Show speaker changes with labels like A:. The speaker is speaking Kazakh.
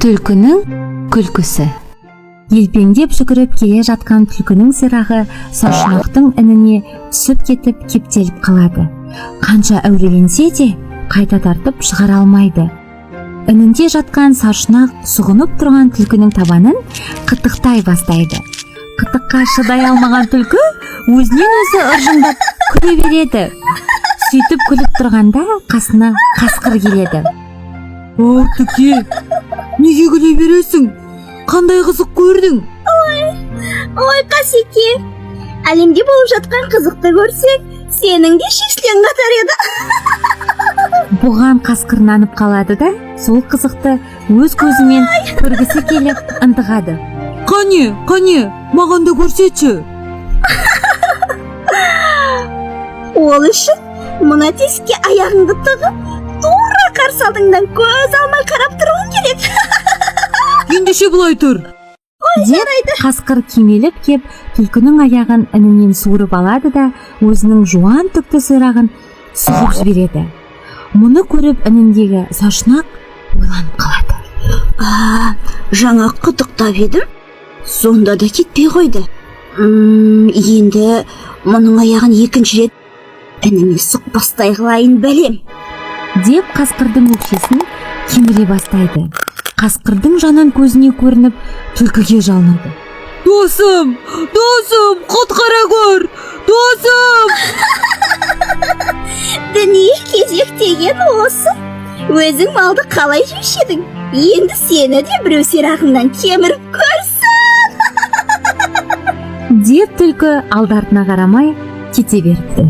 A: Түлкінің күлкісі. Елпеңдеп жүгіріп келе жатқан түлкінің сирағы саршұнақтың ініне түсіп кетіп, кептеліп қалады. Қанша әуреленсе де, қайта тартып шығара алмайды. Інінде жатқан саршұнақ сұғынып тұрған түлкінің табанын қытықтай бастайды. Қытыққа шыдай алмаған түлкі өзінен өзі ыржыңдап күле береді. Сөйтіп күліп тұрғанда қасына қасқыр келеді.
B: О, түке, неге күле бересің? Қандай қызық көрдің?
C: Ой, Қасеке, әлемде болып жатқан қызықты көрсең, сенің де шешілең қатар еді.
A: Бұған қасқыр нанып қалады да, сол қызықты өз көзімен көргісі келіп ынтығады.
B: Қане, қане, маған да көрсетші.
C: Ол үшін мына тесікке аяғыңды тығып, тура қарсы алдыңнан көз алмай қарап тұруың керек.
B: Ендеше былай тұр.
A: Деп қасқыр кимелеп кеп, түлкінің аяғын інінен суырып алады да, өзінің жуан түкті сирағын сұғып жібереді. Мұны көріп, ініндегі саршұнақ ойланып қалады.
C: А, жаңа қытықтап едім, сонда да кетпей қойды. Енді мұның аяғын екінші рет ініме сұқпастай қылайын, бәлем.
A: Деп қасқырдың өкшесін кеміре бастайды. Қасқырдың жанын көзіне көрініп, түлкіге жалынады.
B: Досым, досым, құтқара көр, досым!
C: Дүние кезек деген осы. Өзің малды қалай жеуші едің, енді сені де біреу сирағыңнан кеміріп көрсін.
A: Деп түлкі алды артына қарамай кете беріпті.